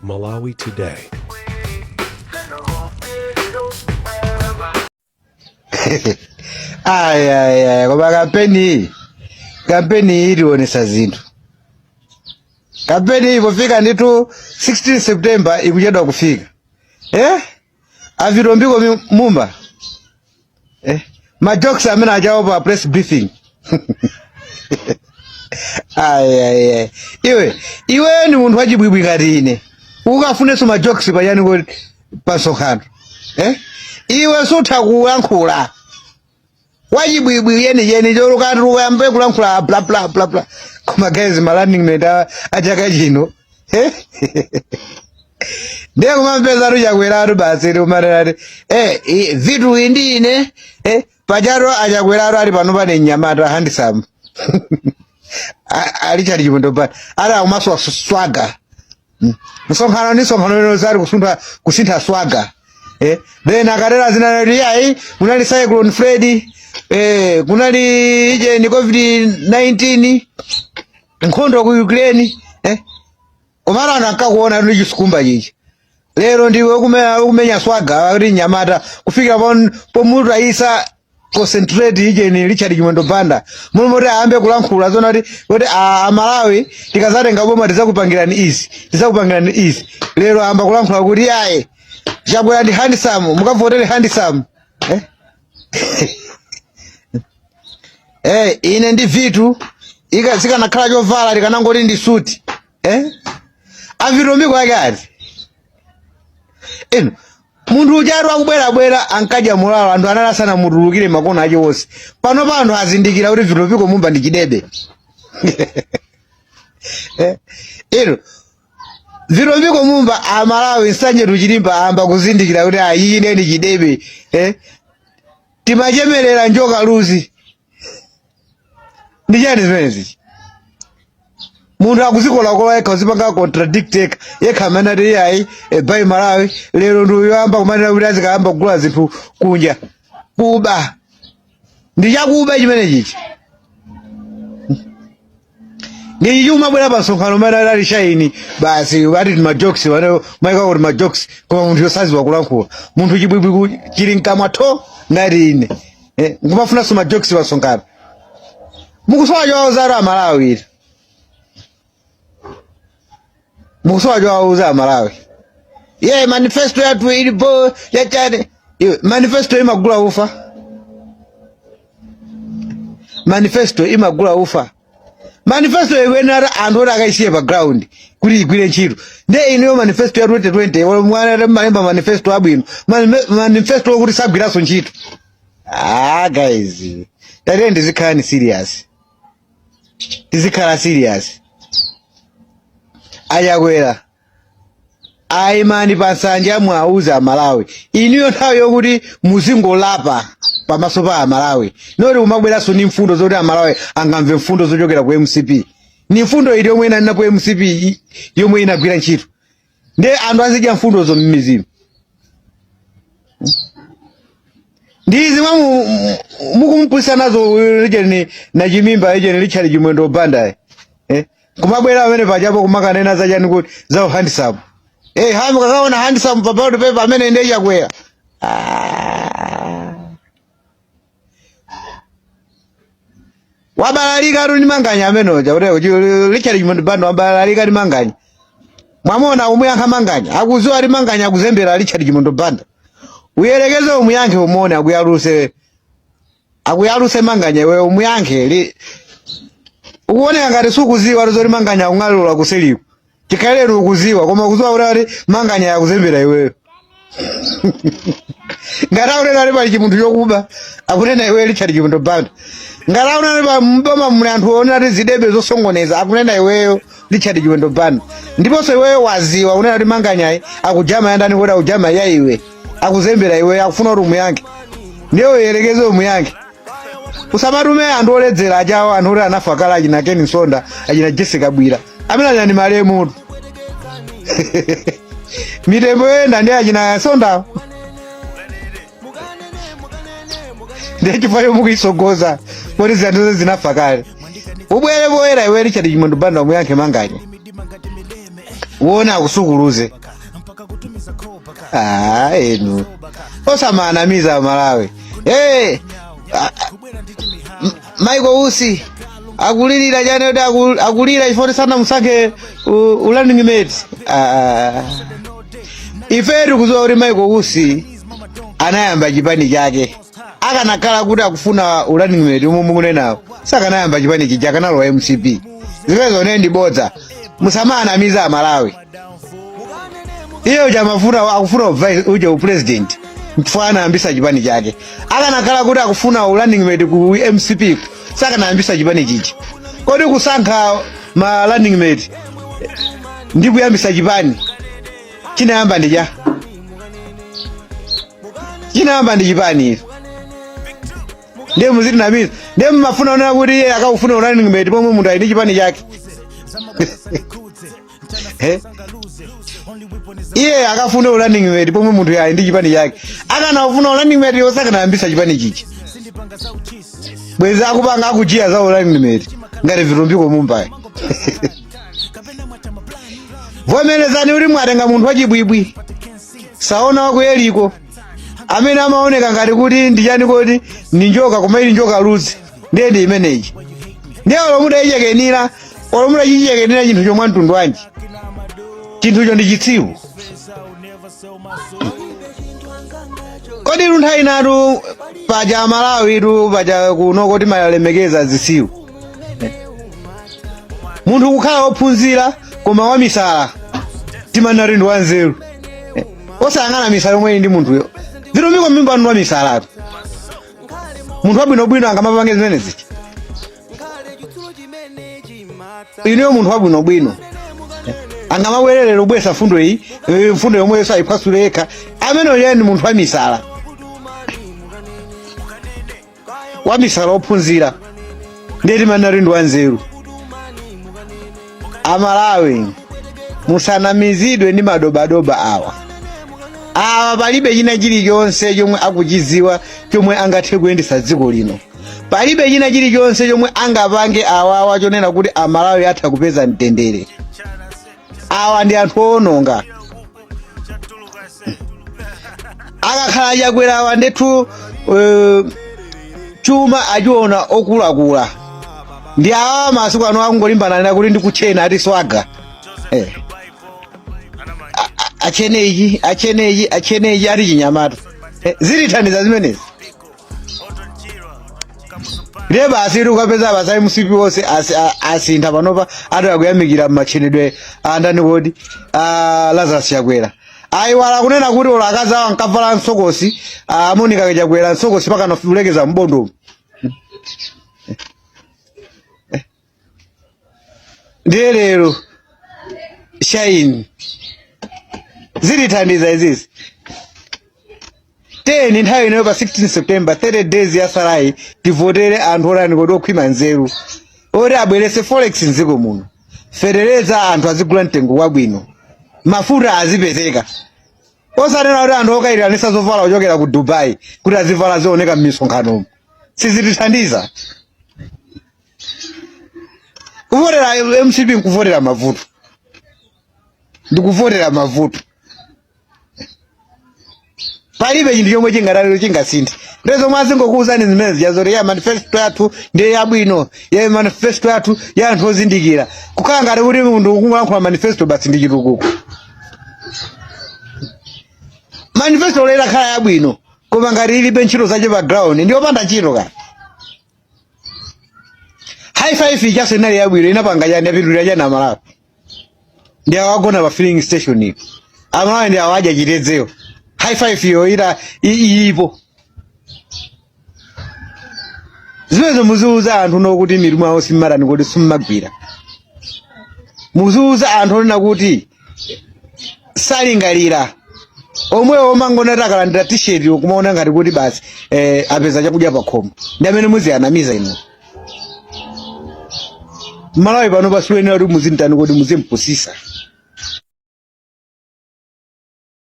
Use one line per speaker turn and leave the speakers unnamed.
Malawi Today.
Ayayaya, koma kampeni iyi, kampeni iyi itionesa zinthu. Kampeni iyi pofika ndithu 16 September ikuchedwa kufika. Eh, a Vitumbiko Mumba, eh, majokes amene achawo pa press briefing. Ayayaya, iwe, iwe ndi munthu wachibwibwi ngati ine, ukafunenso majokes pachani kuti pasonkhano? Eh, iwe sutha kuyankhula, wachibwibwi yeniyeni, cholukati uyambe kulankhula bla bla bla bla. Koma guys, ma running mate a chaka chino, eh? Ndiye kumampeza Chakweratu basi, kumanena ati eh, vitu ndi ine, eh, pajatu a Chakweratu ali pano pane mnyamata handsome ali chali Chimwendo Banda ali akumaswa swagger. Msonkhano ndi msonkhano ino sali kusuntha kusintha swagger, eh, then akatera zina kuti yayi kunali Cyclone Freddy, eh, kunali ije ni COVID-19, nkhondo ku Ukraine, eh, komano anthu ankakuona ndi chisukumba chichi. Lero ndiwe ukumenya swagger kuti nyamata kufikira pomutayisa concentrate ije ni Richard Chimwendo Banda, mulomoti ayambe kulankhula zona kuti Amalawi tikazatenga boma tidzakupangirani izi, tidzakupangirani izi. Lero ayamba kulankhula kuti yaye Chakwera ndi handsome, mukavotere handsome, eh? Eh, ine ndi vitu zikanakhala chovala tikanangoti ndi suti, eh? A Vitumbiko ake ati inu munthu ujatu akubwerabwera ankadya mulalo, anthu anali asanamutulukire makona ake wonse. Pano pa anthu azindikira kuti Vitumbiko Mumba ndi chidebe. Eh, inu Vitumbiko Mumba, Amalawi Nsanje tuchilimba ayamba kuzindikira kuti ayi ndi chidebe, eh? Timachemerera njoka luzi ndi chani zimenezi? Munthu akuzikolakola yekha, uzipanga contradict yekha yekha. Amene ati iyayi, e, buy Malawi, lero ndi uyoyamba kumanena kuti azikayamba kugula zinthu kunja. Kuba ndi chakuba chimene chichi ndi chichi. Umabwera pa msonkhano umene ali shaini basi, ati ma jokes wane maika kuti ma jokes, koma munthu yosaziwa kulankhula, munthu chibwibwi chili mkamwa tho ngati ine, eh, nkumafunanso ma jokes pa msonkhano. Mukusowa chowauza Amalawi iti, mukusowa chowauza Amalawi. Ye manifesto yathu ilipo yachani? Iwe, manifesto imagula ufa? Manifesto imagula ufa? Manifesto ikuyenera anthu oti akaisiye pa ground kuti igwire ntchito. Nde inuyo manifesto ya 2020 mwana malemba manifesto abwino, manifesto okuti sagwiranso ntchito. Ah guys, tatiyeni tizikhala ni serious, tizikhala serious. A Chakwera ayimani pa nsanja mwauza Amalawi. Inuyo nthawi yokuti muzingolapa pamaso pa Amalawi, noti kumabweranso ni mfundo zoti Amalawi angamve mfundo zochokera ku MCP. Ni mfundo ili yomwe inanenapo MCP yomwe inagwira ntchito? Ndiye anthu azidya mfundozo m'mizimu ndizi mwa mukumpwisa nazo ijeni na chimimba ijeni Richard Chimwendo Banda, eh? Kumabwera amene pachapo kumakanena zachani kuti za handsome, eh, hamu kakaona handsome pa ballot paper amene ndiye Chakwera. Ah. Wabalalika tu ndi Manganya amene uja kuti Richard Chimwendo Banda wabalalika ndi Manganya. Mwamona umuyankha Manganya, akuziwa ali Manganya akuzembera Richard Chimwendo Banda. Uyerekeze umuyankhe umuone akuyaluse, akuyaluse Manganya. Iwe umuyankhe ukuoneka ngati sukuziwa zoti Manganya akung'alula kuseliko. Chikhaleni ukuziwa, koma kuziwa kuti ati Manganya yakuzembera iweyo. Ngati akunena ali pali chimunthu chokuba, akunena iweyo Richard Chimwendo Banda. Ngati akunena pa mboma muli anthu onena ati zidebe zosongoneza, akunena iweyo Richard Chimwendo Banda. Ndiponso iweyo waziwa kunena kuti Manganyayi akujama yandani kuti akujama ya iwe, akuzembera iweyo, akufuna kuti umuyankhe. Ndiye uyerekeze umuyankhe. Usamatume anthu oledzera achawo, anthu oti anafa kale, achina Ken Msonda, achina Jessica Bwira amene aja ndi malemutu. Mitembo yoyenda ndi achina Msonda, ndiye chifukwa chomwe mukuisogoza poti zinthu zonse zinafa kale. Ubwere poyera iwe Richard Chimwendo Banda umuyankhe Manganya. Uone akusukuluze. Ah, inu osamanamiza Malawi. Hey, Michael Usi akulirira chani kuti akulira chifukwa sanamusankhe running mate. Ah, ife tikudziwa kuti Michael Usi anayamba chipani chake. Akanakhala kuti akufuna running mate umwe mukunenawo, sakanayamba chipani chija, akanalowa MCP. Zimenezo ne ndi bodza, musamanamiza Amalawi. Iye uja amafuta akufuna uvice uja upresident, chifukwa anayambisa chipani chake. Akanakhala kuti akufuna running mate ku MCP, sakanayambisa chipani chichi. Kodi kusankha ma running mate ndi kuyambisa chipani chinayamba ndi cha chinayamba ndi chipani izo? Ndiye muzitinamiza. Ndiye mmafuna onena kuti iye akakufuna running mate pomwe munthu ali ndi chipani chake. Eh? Iye akafuna running mate pomwe munthu ali ndi chipani chake. Akanafuna running mate yo, sakanayambisa chipani chichi. Bwezi akupanga akujiya za running mate ngati Vitumbiko Mumbai. Vomerezani kuti mwatenga munthu wachibwibwi, saona wa ku Yeriko, amene amaoneka ngati kuti ndi chani, kodi ndi njoka, koma ili njoka luzi. Ndiye ndi imeneyi. Ndiye olo mutayichekenira, olo mutachichekenira chinthu chomwe mtundu wanji, chinthucho ndi chitsiru. Kodi luntha inatu paja Malawi tu paja kuno koti malemekeza zisiru. Munthu kukhala wophunzira koma wamisala, timanati ndi wanzeru. Osayang'ana misala yomwe ili ndi munthuyo. Vitumbiko Mumba ndi wamisalatu. Munthu wabwinobwino angamapange zimene zichi? Inuyo munthu wabwinobwino angamabwerere kubwesa fundo iyi, fundo yomwe sayiphwasule yekha? Amene uja ndi munthu wamisala, wamisala wophunzira, ndiye timanati ndi wanzeru. Amalawi, musanamizidwe ndi madobadoba awa. Awa palibe china chilichonse chomwe akuchiziwa chomwe angathe kuyendetsa dziko lino. Palibe china chilichonse chomwe angapange awawa chonena kuti Amalawi atha kupeza mtendere. Awa ndi anthu owononga. Akakhala Chakwera awa ndithu, chuma achiona okulakula. Ndi awa masiku ano akungolimbana na kuti ndikuchena, ati swaga, achene ichi, achene ichi, achene ichi, ati chinyamata. Zilithandiza zimenezi? Ndiye basi ukapeza basi MCP wonse asintha panopa, ati akuyamikira machenedwe andani kodi a Lazarus Chakwera. Ayiwala kunena kuti olo akazi awo ankavala msokosi, a Monica Chakwera, msokosi pakana kulekeza mbondo. Ndiye lero shine zilithandiza izizi? Teni nthawi inoyo pa 16 September, 30 days yasalayi, tivotere anthu otani kodi okhwima nzeru, oti abwerese forex mdziko muno, fetereza anthu azigula mtengo wabwino, mafuta azipezeka, osanena kuti anthu okayitanisa zovala kuchokera ku Dubai kuti azivala zioneka m'misonkhanomo. Sizitithandiza. Kuvotera MCP nkuvotera mavuto, ndikuvotera mavuto. Palibe chinthu chomwe chingatani, chingasinthe. Ndizo zomwe azingokuwuzani zimene zija zoti ya manifesto yathu ndiye yabwino, ya manifesto yathu ya anthu ozindikira. Kukhala ngati kuti munthu kungolankhula manifesto basi ndi chitukuko. Manifesto lera khala yabwino, koma ngati ilibe ntchito zache pa ground, ndi yopanda ntchito. Ka high five ichaso inali yabwino, inapanga chani? Yapindulira chani Amalawi? Ndi awagona pa filling station iyo. Amalawi ndi awadya chitedzeyo. High five iyo ita ilipo. Zimenezo muziuza anthu no kuti mitu mwawo simmarani kuti simmagwira. Muziuza anthu onena kuti salingalira, omwewo omangona takalandira t-shirt kumaona ngati kuti basi apeza chakudya pa khomo. Ndi amene muziyanamiza inu. Malawi pano pasiwenera kuti muzintani kodi, muzimpusisa.